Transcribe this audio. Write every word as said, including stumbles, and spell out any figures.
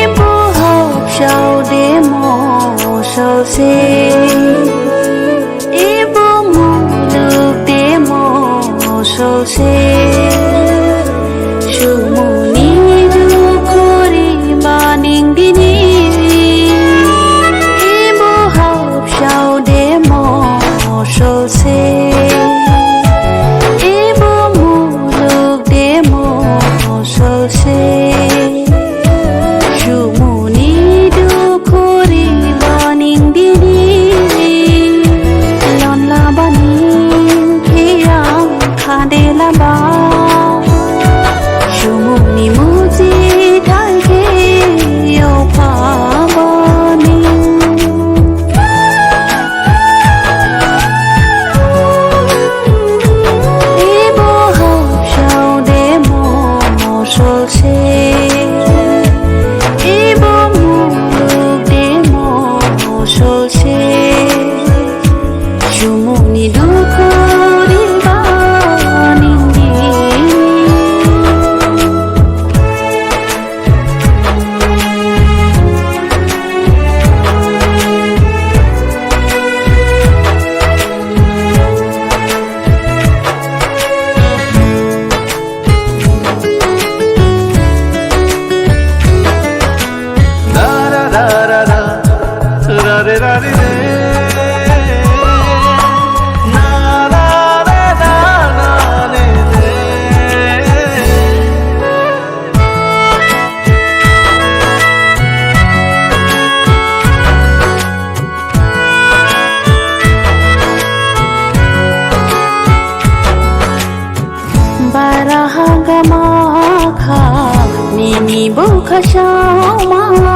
Ebo habsao de mosolse, ebo muluk de mosolse, subung ni dukhu riba ning dini. Ebo habsao de mosolse, ebo muluk de mosolse, subung ni dukhu riba ning dini. Lon laba ning kheyang khade laba, subung ni muji thaikhe yaopha bani. Ebo habsao de mosolse, ebo muluk de mosolse, subung ni dukhu riba ning dini. Bara hagama kha nini bukha saoma.